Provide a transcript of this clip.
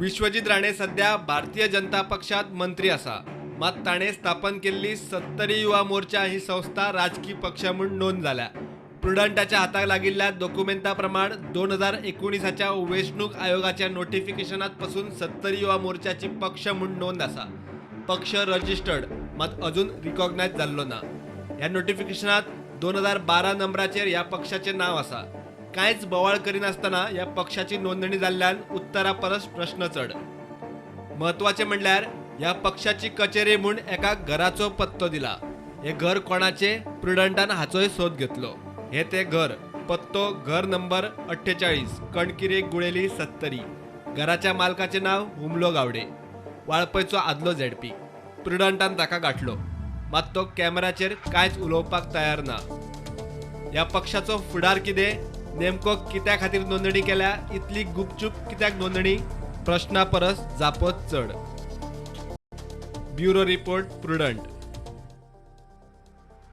विश्वजीत राणे सध्या भारतीय जनता पक्षात मंत्री आसा. मात ताणें स्थापन केल्ली सत्तरी युवा मोर्चा ही संस्था राजकी पक्ष म्हूण नोंद जाल्या. प्रुडंटाच्या हाताक लागिल्ल्या दोकुमेंता प्रमाण 2019च्या वेंचणूक आयोगाच्या नोटिफिकेशनात पसून सत्तरी युवा मोर्चाची पक्ष म्हूण नोंद आसा. पक्ष रजिस्टर्ड, मात अजून रिकॉग्नायज जाल्लो ना. ह्या नोटिफिकेशनात 2012 नंबराचेर ह्या पक्षाचें नांव आसा. कांयच बोवाळ करिनासतना ह्या पक्षाची नोंदणी जाल्ल्यान उत्तरा परस प्रश्न चड. म्हत्वाचें म्हणल्यार ह्या पक्षाची कचेरी म्हूण एका घराचो पत्तो दिला. हें घर कोणाचें, प्रुडंटान हाचोय सोद घेतलो. हें तें घर. पत्तो घर नंबर 48, कणकिरे, गुळेली, सत्तरी. घराच्या मालकाचें नांव हुमलो गावडे, वाळपयचो आदलो झेडपी. प्रुडंटान ताका गाठलो, मात तो कॅमेराचेर कांयच उलोवपाक तयार ना. ह्या पक्षाचो फुडार कितें, नेमको कित्या खातीर नोंदणी केल्या, इतली गुपचूप कित्याक नोंदणी, प्रश्ना परस जापो चड. Bureau report, Prudent.